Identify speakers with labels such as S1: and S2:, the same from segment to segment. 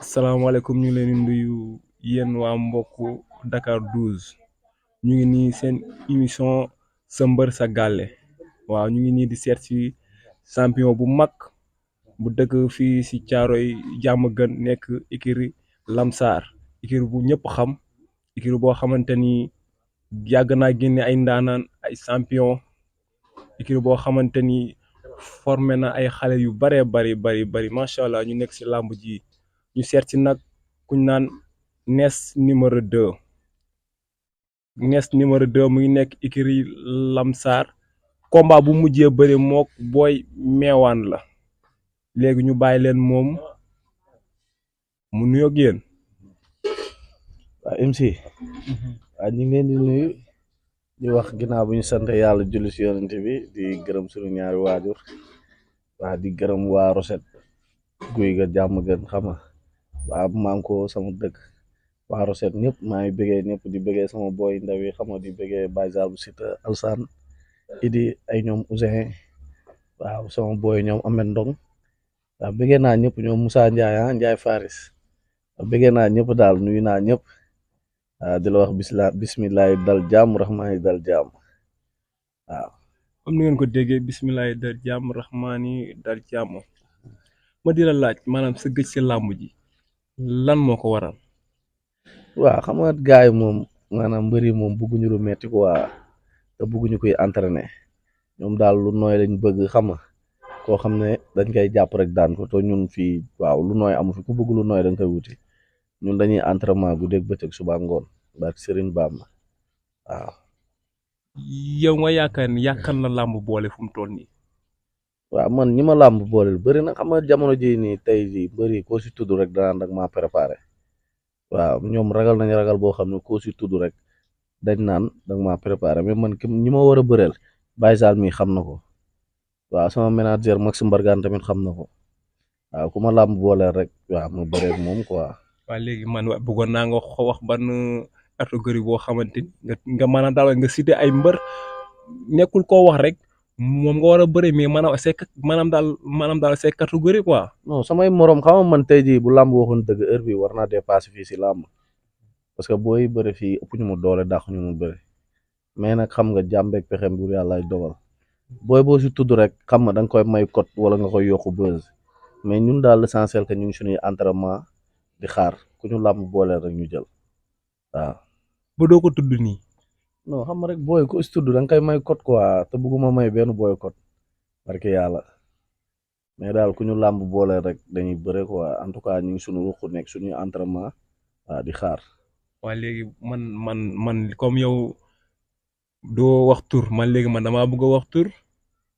S1: salaamaaleykum ñu ngi leen di nuyu yéen waa mbokku Dakar 12 ñu ngi nii seen émission sa mbër sa gàlle waaw ñu ngi nii di seet si champion bu mag bu dëkk fii si Caaroy jàmm gën nekk écurie Lamsar écurie bu ñëpp xam écurie boo xamante ni yàgg naa génne ay ndaanaan ay champion écurie boo xamante ni formé na ay xale yu bëree bari macha allah ñu nekk si làmb ji ñu seet si nag kuñ naan Ness numéro 2 Ness numéro 2 muy nekk écurie Lamsar combat bu mujjee bëri mook booy meewaan la léegi ñu bàyyi leen moom mu nuyoog yéen.
S2: waa MC waaw ñu ngi leen di nuyu di wax ginnaaw bu ñu sant yàlla julli si yonent bi di gërëm suñu ñaari waajur waa di gërëm waa Roset guy ga jàmm gën xama waa manko sama dëkk waa Roset ñëpp maa ngi bëggee ñëpp di bëggee sama boy ndaw yi xama di bëggee Baye Zal bu Sita Alsaan idi ay ñoom Ousin waaw sama boy ñoom Amed Ndong waaw bëggee naa ñëpp ñoom Moussa Ndiaye Ndiaye Faris waaw bëggee naa ñëpp daal nuyu naa ñëpp di la wax bisimilah dal jàmm rahmaani dal jàmm waaw.
S1: comme ni ngeen ko déggee bisimilah dal jàmm rahmaani dal jàmm ma di la laaj maanaam sa gëj si làmb ji lan moo ko waral.
S2: waaw xam nga gars yi moom maanaam mbëri moom bëgguñu lu metti quoi te bëgguñu koy entraîner ñoom daal lu nooy lañ bëgg xam nga koo xam ne dañ koy jàpp rek daan ko te ñun fii waaw lu nooy amu fi ku bëgg lu nooy dañ koy wuti ñun dañuy entraînement guddeeg bëccëg suba ngoon barke Serigne Bamba waaw.
S1: yow nga yaakaar ni yàqal na làmb boole fu mu toll nii.
S2: waaw man ñi ma làmb booleel bëri na xam nga jamono ji nii tey jii bëri koo si tudd rek danaan dag maa préparé waaw ñoom ragal nañ ragal boo xam ne koo si tudd rek dañ naan dag maa préparé mais man ñi ma war a bëreel Baye Sall mi xam na ko waaw sama manager Max Mbargane tamit xam na ko waaw ku ma làmb booleel rek waaw ma bëreeg moom quoi.
S1: waa léegi man bëggoon naa nga wax ban catégorie boo xamante ni nga mën a daal nga cité ay mbër nekkul koo wax rek moom nga war a bëri mais maanaam daal c'est catégorie quoi.
S2: non samay morom xam nga man tey jii bu làmb waxoon dëgg heure bi war naa dépassé fii si làmb parce que booy bëri fii ëpp ñu mu doole dàq ñu mu bëri mais nag xam nga jàmbeeg pexem bu yàlla ay dogal booy boo si tudd rek xam nga da nga koy may cote wala nga koy yokku buzz mais ñun daal l'essentiel que ñu ngi suñuy entraînement di xaar ku ñu làmb booleel rek ñu jël waaw.
S1: ba doo ko tudd nii.
S2: non xam nga rek booy ko si tudd da nga koy may cote quoi te bëgguma may benn booy cote barke yàlla mais daal ku ñu làmb booleel rek dañuy bëre quoi en tout cas ñu ngi suñu ruq nekk suñuy entraînement waaw di xaar.
S1: waa léegi man comme yow doo wax tur man léegi man damaa bëgg a wax tur.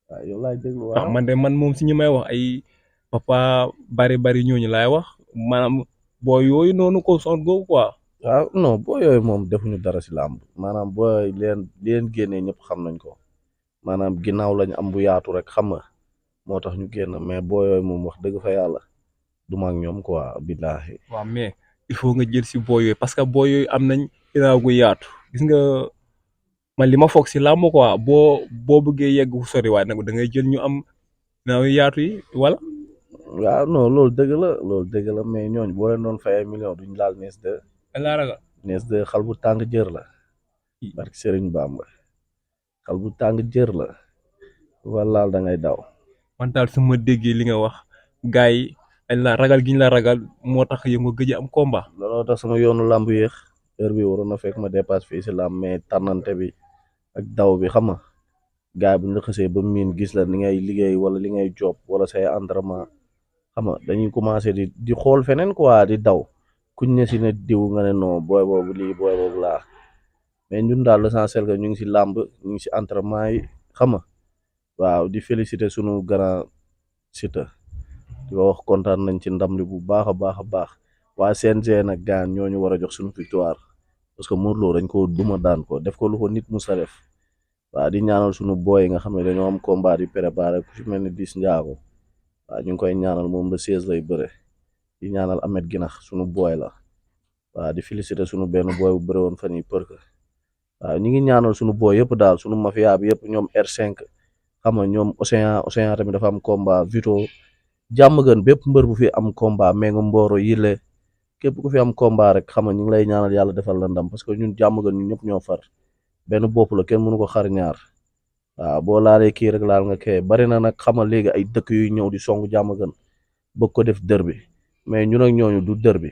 S2: waaw yow laay déglu
S1: ah
S2: waaw.
S1: man de man moom si ñi may wax ay papa bari ñooñu laay wax maanaam boo yooyu noonu ko son googu quoi.
S2: waaw non boo yooyu moom defuñu dara si làmb maanaam booy leen génnee ñëpp xam nañ ko maanaam ginnaaw lañ am bu yaatu rek xam nga moo tax ñu génn mais boo yooyu moom wax dëgg fa yàlla du ma ak ñoom quoi billaahi.
S1: waaw mais il faut nga jël si boo yooyu parce que boo yooyu am nañ ginnaaw gu yaatu gis nga man li ma foog si làmb quoi boo bëggee yegg fu sori waaye nag da ngay jël ñu am ginnaaw yu yaatu yi wala.
S2: waaw non loolu dëgg la mais ñooñ boo leen doon fay ay millions duñ laal Ness 2.
S1: laa ragal.
S2: Ness 2 xal bu tàng jër la barke Serigne Bamba xal bu tàng jër la walaal da ngay daw.
S1: man daal su ma déggee li nga wax gars yi dañ la ragal gi ñu la ragal moo tax yow nga gëj a am combat.
S2: looloo tax sama yoonu làmb yéex heure bi waroon na fekk ma dépasse fii si làmb mais tànnante bi ak daw bi xam nga gars bu ñu la xasee ba miin gis la li ngay liggéey wala li ngay job wala say entraînement xam nga dañuy commencé di xool feneen quoi di daw kuñ ne si ne diw nga ne non booy boobu lii booy boobu laa mais ñun daal l'essentiel que ñu ngi si làmb ñu ngi si entraînement yi xam nga waaw di féliciter sunu grand Siteu di ko wax kontaan nañ ci ndam li bu baax a baax a baax waa CNG nag gaan ñooñu war a jox suñu victoire parce que Modou Lo dañ ko duma daan ko def ko lu ko nit musa def waaw di ñaanal suñu booy nga xam ne dañoo am combat di préparé ku ci mel ni Dis Ndiago waaw ñu ngi koy ñaanal moom le 16 lay bëre di ñaanal Ahmed Ginax suñu booy la waaw di féliciter suñu benn booy bu bëre woon fan yi përk waaw ñu ngi ñaanal suñu booy yëpp daal suñu mafia bi yëpp ñoom R5 xam nga ñoom Océan tamit dafa am combat Vito jàmm gën bépp mbër bu fi am combat mais nga mbooro yile képp ku fi am combat rek xam nga ñu ngi lay ñaanal yàlla defal la ndam parce que ñun jàmm gën ñun ñëpp ñoo far benn bopp la kenn mënu ko xar ñaar waaw boo laalee kii rek laal nga kee bari na nag xamal léegi ay dëkk yuy ñëw di songu jàmm gën bëgg ko def dër bi mais ñun ak ñooñu du dër bi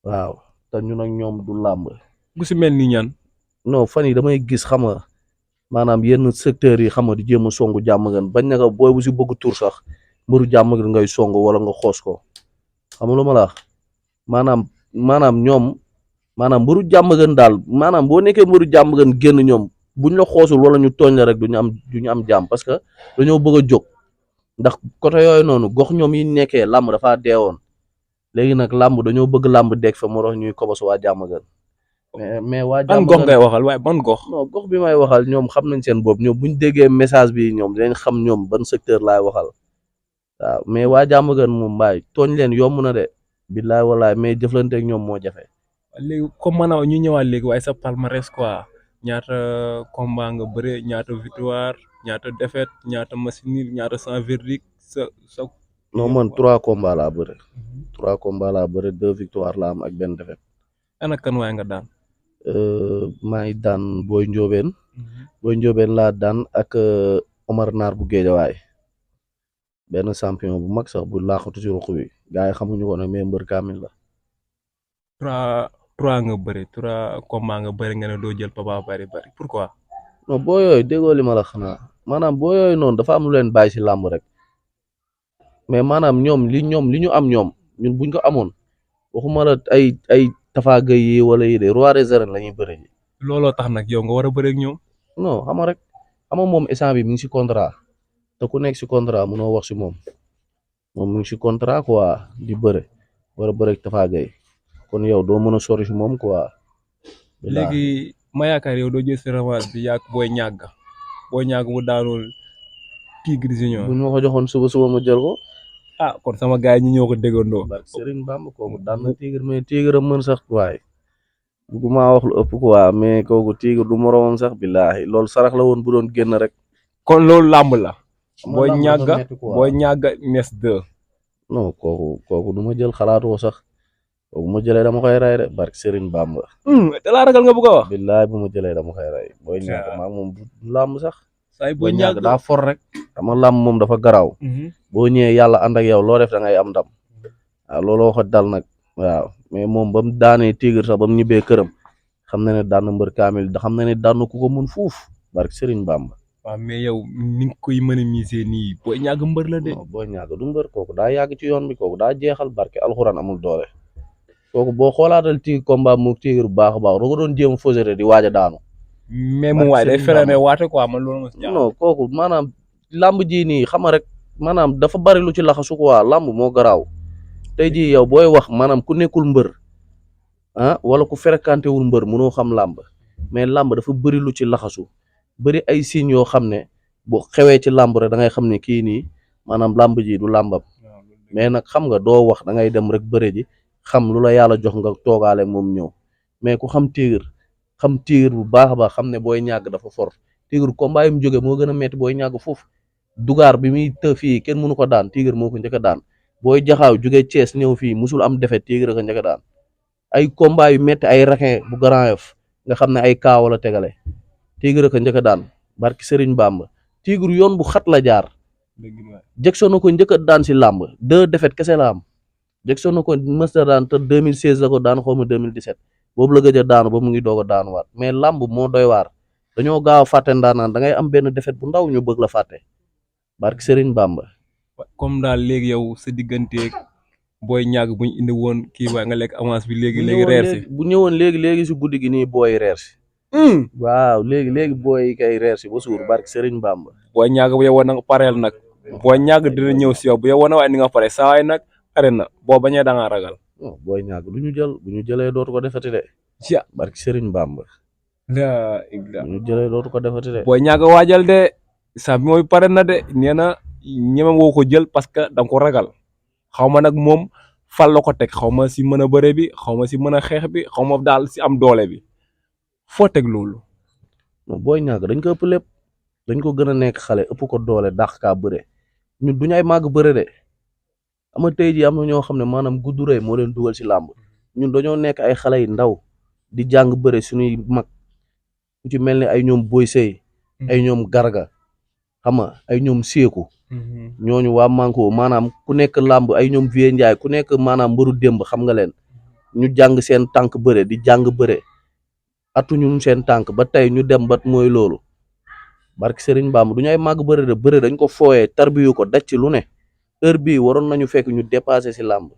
S2: waaw te ñun ak ñoom du làmb.
S1: ku si mel ni ñan.
S2: non fan yi damay gis xam nga maanaam yenn secteurs yi xam nga di jéem a songu jàmm gën bañ na ko booy bu si bëgg tur sax mbëru jàmm gën ngay songu wala nga xoos ko xam nga lu ma la wax maanaam ñoom maanaam mbëru jàmm gën daal maanaam boo nekkee mbëru jàmm gën génn ñoom buñ la xoosul wala ñu tooñ la rek duñu am jàmm parce que dañoo bëgg a jóg ndax côté yooyu noonu gox ñoom yi nekkee làmb dafa deewoon léegi nag làmb dañoo bëgg làmb dekk fa moo tax ñuy kobos waa jàmm gën mais waa
S1: ban
S2: jàmm
S1: gox
S2: gën
S1: ngay waxal waaye ban gox.
S2: non gox bi may waxal ñoom xam nañ seen bopp ñoom buñ déggee message bi ñoom dinañ xam ñoom ban secteur laay waxal waaw mais waa jàmm gën moom mbaay tooñ leen yomb na de billaay walaay mais jëflanteeg ñoom moo jafe.
S1: léegi comme maanaam ñu ñëwaat léegi waaye sa palmarès quoi ñaata combat nga bëre ñaata victoire ñaata défaite ñaata match nul ñaata sans verdict sa.
S2: non man 3 combats laa bëre 3 combats laa bëre 2 victoires la am ak benn défaite.
S1: ana kan waaye nga daan.
S2: maa ngi daan Boy Njóobeen laa daan ak Omar Naar bu Géejawaay benn champion bu mag sax bu laaxatu ci ruq bi gars yi xamuñu ko nag mais mbër kaamil la.
S1: 3 nga bëre 3 combat nga bëre nga ne doo jël Papa Bari pourquoi.
S2: non boo yooyu déggoo li ma la xanaa maanaam boo yooyu noonu dafa am lu leen bàyyi si làmb rek mais maanaam ñoom li ñu am ñoom ñun buñ ko amoon waxuma la ay Tafa Gueye yi wala yi de roi des arènes la ñuy bëre ji.
S1: looloo tax nag yow nga war a bëre ak ñoom.
S2: non xam nga rek xam nga moom instant bi mi ngi si contrat te ku nekk si contrat mënoo wax si moom mi ngi si contrat quoi di bëre war a bëre ak Tafa Gueye kon yow doo mën a sori si moom quoi.
S1: léegi ma yaakaar yow doo jël sa revanche bi yàgg Boy Niang mu daanul Tigre Junior.
S2: bu ñu ma ko joxoon suba ma jël ko.
S1: kon sama gars yi ñu ñëw ko déggandoo.
S2: Serigne Bamba kooku daan na Tigre mais Tigre mën sax waaye bugguma wax lu ëpp quoi mais kooku Tigre du moromam sax billaahi loolu sarax la woon bu doon génn rek.
S1: kon loolu làmb la. Boy Niang Nes 2.
S2: non kooku du ma jël xalaatu ko sax kooku ma jëlee dama koy rey de barke Serigne Bamba.
S1: da laa ragal nga bëgg a wax.
S2: billaahi bu ma jëlee dama koy rey. Boy Niang maa moom du làmb sax.
S1: say Boy Niang
S2: daa for rek. dama làmb moom dafa garaaw. boo ñëwee yàlla ànd ak yow loo def da ngay am ndam. waaw looloo ko dal nag. waaw mais moom ba mu daanee Tigre sax ba mu ñibbee këram xam na ne daan na mbër kaamil da xam na ne daan na ku ko mën fuuf barke Serigne Bamba.
S1: waaw mais yow ni nga koy mën a miser nii Boy Niang mbër la de.
S2: non Boy Niang du mbër kooku daa yàgg ci yoon bi kooku daa jeexal barke alxuraan amul doole. kooku boo xoolaatal Tigre combat mu Tigre bu baax a baax da ko doon jéem a fausseté di waaj a daanu.
S1: mais mu waay day fere ne waate quoi man loolu ma.
S2: non kooku maanaam làmb ji nii xam nga rek maanaam dafa bari lu ci laxasu quoi làmb moo garaaw. tey jii yow booy wax maanaam ku nekkul mbër wala ku fréquenté wul mbër mënoo xam làmb mais làmb dafa bëri lu ci laxasu bëri ay signes yoo xam ne bu xewee ci làmb rek da ngay xam ne kii nii maanaam làmb ji du làmbam mais nag xam nga doo wax da ngay dem rek bëre ji xam lu la yàlla jox nga toogaale moom ñëw mais ku xam Tigre bu baax a baax xam ne Boy Niang dafa for Tigre combat yi mu jóge moo gën a metti Boy Niang foofu dugaar bi muy të fii kenn mënu ko daan Tigre moo ko njëkk a daan. Booy jaxaaw jóge Thiès ñëw fii musul am defet Tigre ko njëkk daan ay combat yu métti ay raxin bu Grand Yoff nga xam ne ay kaaw la tegale Tigre ko njëkk daan barki Serigne Bamba Tigre yoon bu xat la jaar Jackson na ko njëkk a daan si làmb 2 defet kese la am Jackson na ko mësta daan te 2016 la ko daan xaw ma 2017 boobu la gëj a daanu ba mu ngi doog a daanuwaat mais làmb moo doy waar dañoo gaaw a fàtte ndaanaan da ngay am benn defet bu ndaw ñu bëgg la fàtte barki Serigne Bamba.
S1: comme daal léegi yow sa digganteeg Boy Niang bu ñu indi woon kii waaye nga lekk avance bi léegi reer si
S2: bu ñëwoon léegi si guddi gi nii booy reer si. waaw léegi booy kay reer si ba suur barke Serigne Bamba.
S1: Boy Niang bu yow na nga pareel nag Boy Niang dina ñëw si yow bu yow na waaye ni nga pare saa waay nag pare na boo bañee da ngaa ragal.
S2: Boy Niang du ñu jël bu ñu jëlee dootu ko defati de.
S1: ja
S2: barke Serigne Bamba.
S1: la
S2: bu ñu jëlee dootu ko defati de.
S1: Boy Niang waajal de saa bi mooy pare na de nee na ñeme woo ko jël parce que da nga ko ragal xaw ma nag moom fal la ko teg xaw ma si mën a bëre bi xaw ma si mën a xeex bi xaw ma daal si am doole bi foo teg loolu.
S2: non Boy Niang dañ ko ëpp lépp dañ ko gën a nekk xale ëpp ko doole dàq kaa bëre ñun duñu ay màgg bëre de ama tey ji am na ñoo xam ne maanaam gudd rëy moo leen dugal si làmb ñun dañoo nekk ay xale yu ndaw di jàng bëre suñuy mag ku ci mel ni ay ñoom Boy Sey ay ñoom Garga xam nga ay ñoom Seeku ñooñu waa Manko maanaam ku nekk làmb ay ñoom Vieux Ndiaye ku nekk maanaam mbëru démb xam nga leen ñu jàng seen tànk bëre di jàng bëre atuñu seen tànk ba tey ñu dem bat mooy loolu barki Serigne Bamba du ñu ay màgg bëre de bëre dañ ko fooyee tarbiyu ko daj ci lu ne heure bii waroon nañu fekk ñu dépassé si làmb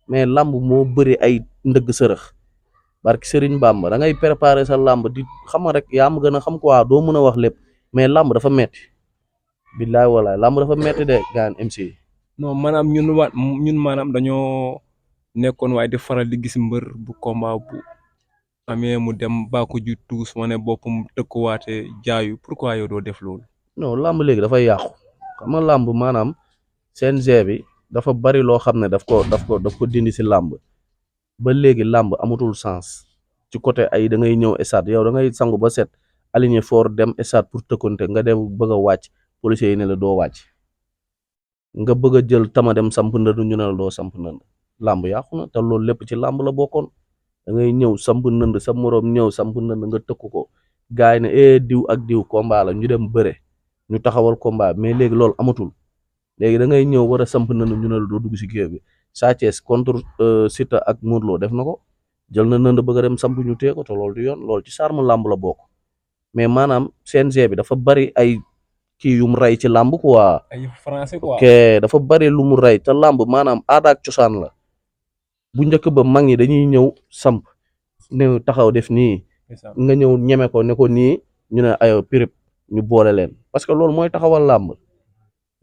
S2: mais làmb moo bëri ay ndëgg sërëx barki Serigne Bamba da ngay préparer sa làmb di xam rek yaa ma gën a xam quoi doo mën a wax lépp mais làmb dafa metti billaay walaay làmb dafa metti de gaan MC.
S1: non maanaam ñun maanaam dañoo nekkoon waaye di faral di gis mbër bu combat bu amee mu dem bàkku ju tuus wane boppam tëkkuwaate jaayu pourquoi yow doo def loolu.
S2: non làmb léegi dafay yàqu xam nga làmb maanaam CNG bi dafa bari loo xam ne daf ko dindi si làmb ba léegi làmb amatul sens ci côté ay da ngay ñëw stade yow da ngay sangu ba set aligné fort dem stade pour tëkkonte nga dem bëgg a wàcc policiers yi ne la doo wàcc nga bëgg a jël tama dem samp ndënd ñu ne la doo samp ndënd làmb yàqu na te loolu lépp ci làmb la bokkoon da ngay ñëw samp ndënd sa moroom ñëw samp ndënd nga tëkku ko gars yi ne diw ak diw combat la ñu dem bëre ñu taxawal combat mais léegi loolu amatul léegi da ngay ñëw war a samp ndënd ñu ne la doo dugg si géew bi Sa Thiès contre Siteu ak Modou Lo def na ko jël na nënd bëgg a dem samp ñu tee ko te loolu du yoon loolu ci sarmu làmb la bokk mais maanaam CNG bi dafa bari ay kii yu mu rey ci làmb quoi.
S1: ay français quoi.
S2: ok dafa bari lu mu rey te làmb maanaam aada ak cosaan la bu njëkk ba mag ñi dañuy ñëw samp ne taxaw def nii nga ñëw ñeme ko ne ko nii ñu ne ayo pirip ñu boole leen parce que loolu mooy taxawal làmb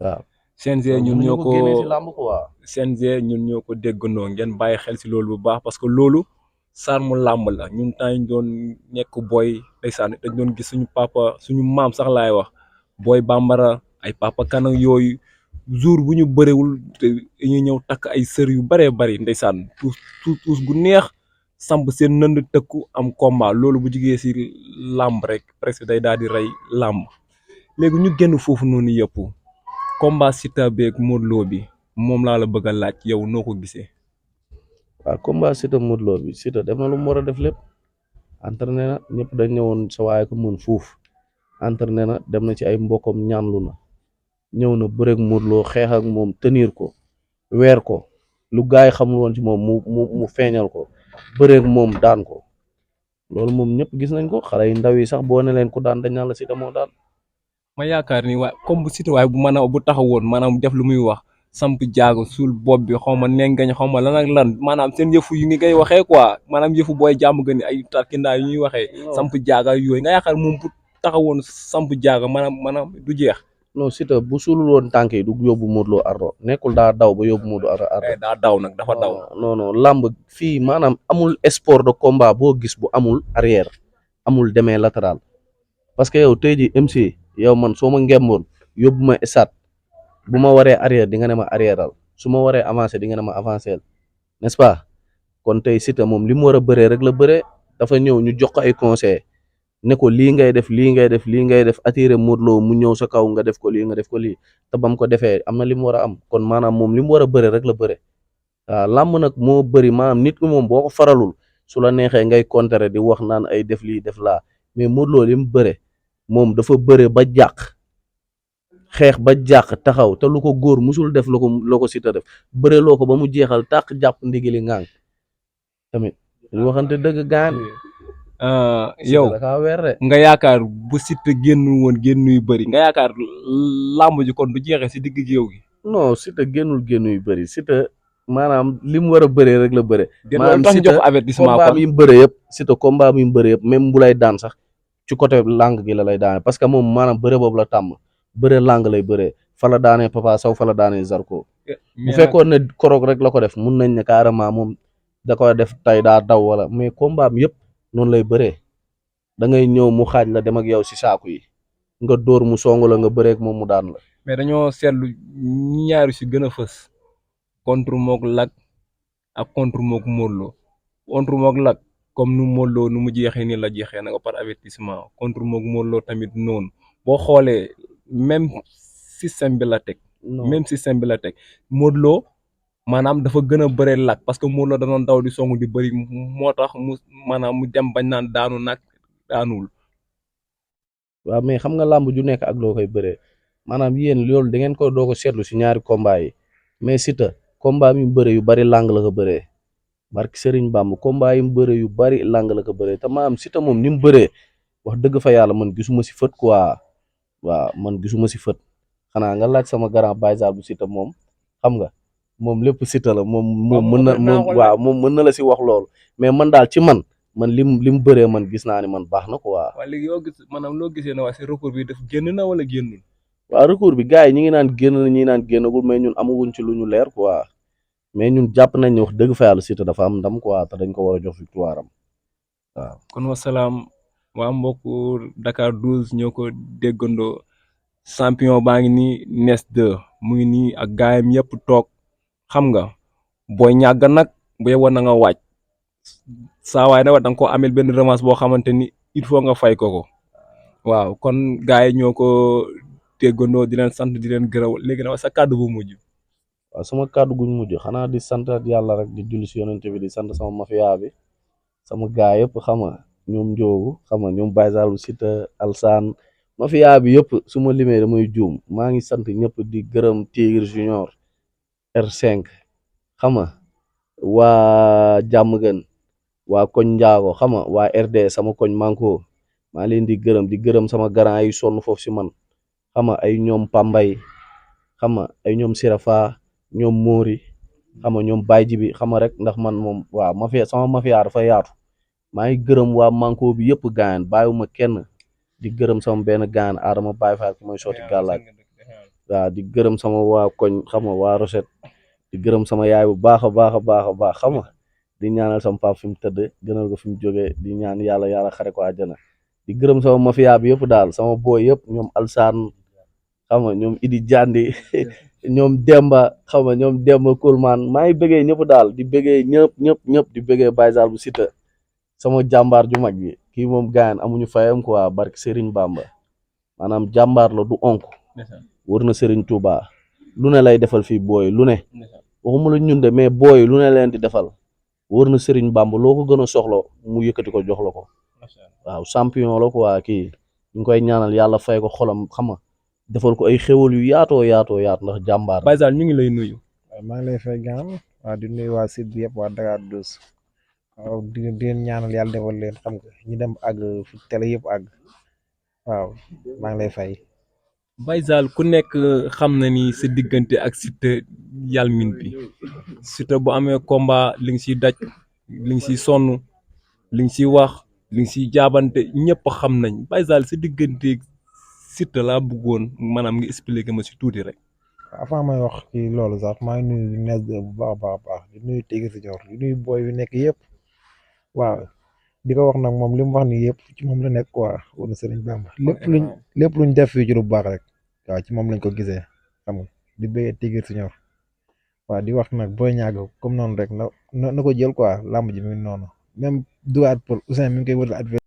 S2: waaw.
S1: CNG ñun ñoo ko
S2: génnee si làmb quoi.
S1: CNG ñun ñoo ko déggandoo ngeen bàyyi xel si loolu bu baax parce que loolu sarmu làmb la ñun temps ñu doon nekk booy ndeysaan dañ doon gis suñu papa suñu maam sax laay wax booy bambara ay papa kana yooyu jour bu ñu bëriwul te ñu ñëw takk ay sër yu bëree bëri ndeysaan tuus gu neex samp seen nënd tëkku am combat loolu bu jigee si làmb rek presque day daal di rey làmb léegi ñu génn foofu noonu yëpp combat Siteu beeg Modou Lo bi moom laa la bëgg a laaj yow noo ko gisee.
S2: waaw combat Siteu Modou Lo bi Siteu def na lu mu war a def lépp entraîné na ñëpp dañ ñëwoon sa waaye ko mën fuuf entraîné na dem na ci ay mbokkam ñaanlu na ñëw na bëreeg Modou Lo xeex ak moom tenir ko weer ko lu gaay yi xamul woon ci moom mu feeñal ko bëreeg moom daan ko loolu moom ñëpp gis nañ ko xale yu ndaw yi sax boo ne leen ku daan dañ naan la Siteu moo daan.
S1: ma yaakaar ni waaye comme bu Siteu waaye bu mën a bu taxawoon maanaam def lu muy wax samp jaago suul bopp bi xaw ma nengañ xaw ma lan ak lan maanaam seen yëfu yu ngi ngay waxee quoi maanaam yëfu booy jàmm gën ay tarkindaa yu ñuy waxee. samp jaaga yooyu nga yaakaar moom bu taxawoon samp jaaga maanaam du jeex.
S2: non Siteu bu suulul woon tànk yi du yóbbu Modou Lo ardo nekkul daa daw ba yóbbu Modou ardo
S1: daa daw nag dafa daw.
S2: non non làmb fii maanaam amul sport de combat boo gis bu amul arrière amul demee latéral parce que yow tey ji MC yow man soo ma ngemboon yóbbu ma esat bu ma waree arrière di nga ne ma arrièreal su ma waree avancer di nga ne ma avancer n'est-ce pas kon tey Siteu moom li mu war a bëree rek la bëree dafa ñëw ñu jox ko ay conseil ne ko lii ngay def lii ngay def lii ngay def attirer Modou Lo mu ñëw sa kaw nga def ko lii nga def ko lii te bam ko defee am na li mu war a am kon maanaam moom li mu war a bëree rek la bëree waaw làmb nag moo bëri maanaam nit ki moom boo ko faralul su la neexee ngay contrer di wax naan ay def lii def laa mais Modou Lo li mu bëre moom dafa bëre ba jàq xeex ba jàq taxaw te lu ko góor musul def la ko Siteu def bëre loo ko ba mu jeexal tàq jàpp ndigili ngang tamit ñu waxante dëgg gaan
S1: yow nga yaakaar bu Siteu génn woon génn yu bëri nga yaakaar làmb ji kon du jeexee si digg géew gi.
S2: non Siteu génnul génn yu bëri Siteu maanaam li mu war a bëree rek la bëre.
S1: maanaam tax ñu jox avertissement
S2: combat yi mu bëre yëpp Siteu combat yi mu bëre yëpp même bu lay daan sax ci côté langue gi la lay daane parce que moom maanaam bëre boobu la tàmm bëre langue lay bëree fa la daanee Papa Sow fa la daanee Zarko. bu fekkoon ne koroog rek la ko def mun nañ ne carrément moom da koy def tay daa daw wala mais combat am yëpp noonu lay bëree da ngay ñëw mu xaaj la dem ak yow si saaku yi nga dóor mu song la nga bëreek moom mu daan la.
S1: mais dañoo seetlu ñaari si gën a fës contre mook Lac ak contre mook Modou Lo contre mook Lac comme nu Modou Lo nu mu jeexee nii la jeexee na nga par avertissement contre mook Modou Lo tamit noonu boo xoolee même système bi la teg. même système bi la teg Modou Lo maanaam dafa gën a bëre lak parce que Modou Lo da doon daw di songu di bëri moo tax mu maanaam mu dem bañ naan daanu nag daanuwul.
S2: waaw mais xam nga làmb ju nekk ak loo koy bëree maanaam yéen loolu da ngeen ko doo ko seetlu si ñaari combat yi mais Siteu combat mi mu bëree yu bari làng la ko bëree barki Serigne Bamba combat yi mu bëree yu bari làng la ko bëree te maanaam Siteu moom ni mu bëree wax dëgg fa yàlla man gisuma si fët quoi waaw man gisuma si fët xanaa nga laaj sama grand Baye Zale bu Siteu moom xam nga moom lépp Siteu la moom mën na moom waaw moom mën na la si wax loolu mais man daal ci man lim bëree man gis naa ni man baax na quoi.
S1: waaw léegi yoo gis maanaam loo gisee ne waa si recours bi daf génn na wala génnul.
S2: waaw recours bi gars yi ñi ngi naan génn na ñi naan génnagul mais ñun amaguñ ci lu ñu leer quoi mais ñun jàpp nañ ne wax dëgg fa yàlla Siteu dafa am ndam quoi te dañ ko war a jox victoire am waaw.
S1: kon wasalaam waa mbokku Dakar 12 ñoo ko déggandoo champion baa ngi nii Nes 2 mu ngi nii ak gaayam yëpp toog xam nga booy ñàgg nag bu yeboon na nga waaj saa waay nag da nga ko amel benn revanche boo xamante ni il faut nga fay ko waaw kon gaay yi ñoo ko déggandoo di leen sant di leen gërëw léegi nag sa kàddu bu mujj.
S2: waaw sama kàddu guñ mujj xanaa di sant yàlla rek di julli si yonent bi di sant sama mafia bi sama gaay yëpp xam nga ñoom Njoogu xam nga ñoom Baye Zale Siteu Alsaan mafia bi yëpp su ma limee damay juum maa ngi sant ñëpp di gërëm Tigre Junior R5 xam nga waa Jàmmgën waa koñ Njaago xam nga waa RD sama koñ Manko maa leen di gërëm sama grand yi sonn foofu si man xam nga ay ñoom Pambay xam nga ay ñoom Sirafa ñoom Mori xam nga ñoom Baye Jibi xam nga rek ndax man moom waaw mafia sama mafia dafa yaatu maa ngi gërëm waa Manko bi yëpp gaayan bàyyiwuma kenn di gërëm sama benn gaayan Adama Baye Fall ki mooy sotti gàllaaj waaw di gërëm sama waa koñ xam nga waa Roset di gërëm sama yaay bu baax a baax a baax a baax xam nga di ñaanal sama papa fi mu tëdd gënal ko fi mu jógee di ñaan yàlla xare ko àjjana di gërëm sama mafia bi yëpp daal sama booy yëpp ñoom Alsaan xam nga ñoom Idi Jandi ñoom Demba xam nga ñoom Demba Koulman maa ngi bëggee ñëpp daal di bëggee ñëpp di bëggee Baye Zale bu Siteu sama jàmbaar ju mag bi kii moom gaayan amuñu fayam quoi barke Serigne Bamba maanaam jàmbaar la du onk wër na Serigne Touba lu ne lay defal fii booy lu ne waxuma la ñun de mais booy lu ne leen di defal wër na Serigne Bamba loo ko gën a soxla mu yëkkati ko jox la ko waaw champion la quoi kii ñu ngi koy ñaanal yàlla fay ko xolam xam nga defal ko ay xéwal yu yaatoo ndax jàmbaar
S1: Baye Zale ñu ngi lay nuyu.
S3: waaw maa ngi lay fay gaan waaw di nuyu waa site bi yëpp waa Dakar 12 waaw di leen ñaanal yàlla defal leen xam nga ñu dem àgg fu télé yëpp àgg waaw maa ngi lay fay.
S1: Baye Zale ku nekk xam na ni sa diggante ak Siteu yalmin bi Siteu bu amee combat li nga siy daj li nga siy sonn li nga siy wax li nga siy jaabante ñëpp xam nañ Baye Zale sa diggante Siteu laa bëggoon maanaam nga expliquer ma si tuuti rek.
S3: avant may wax ci loolu sax maa ngi nuyu Nes bu baax a baax di nuyu Tigre Junior di nuyu booy bi nekk yëpp waaw di ko wax nag moom li mu wax nii yëpp ci moom la nekk quoi wala Serigne Bamba lépp luñ def fii ci lu baax rek waaw ci moom lañ ko gisee xam nga di bëggee Tigre Junior waaw di wax nag booy ñaago comme noonu rek na ko jël quoi làmb ji mi ngi noonu même duwaat pour Ousseyn mi ngi koy wër